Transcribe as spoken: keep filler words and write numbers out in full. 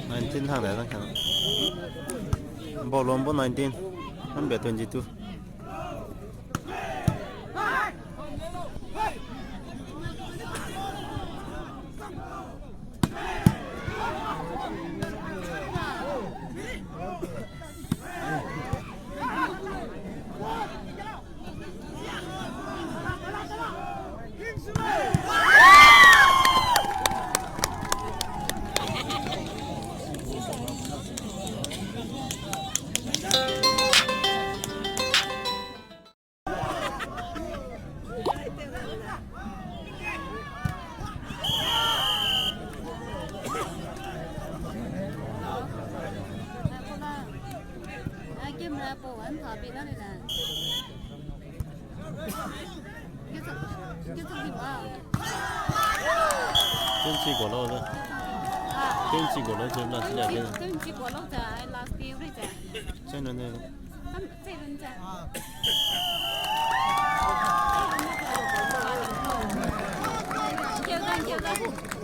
Nineteen hang de, zang kang. Bolombo nineteen, Hanbe twenty-two. Pau an tha bi la le na. Ke chak, ke chak di ma. Ken chi guâ lau de. Ah. Ken chi guâ lau, chi na chi le de. Ken chi guâ lau ze, ai last day re ze. Chai na ne. Tam, chai run ze. Kiu dan, kiu dan.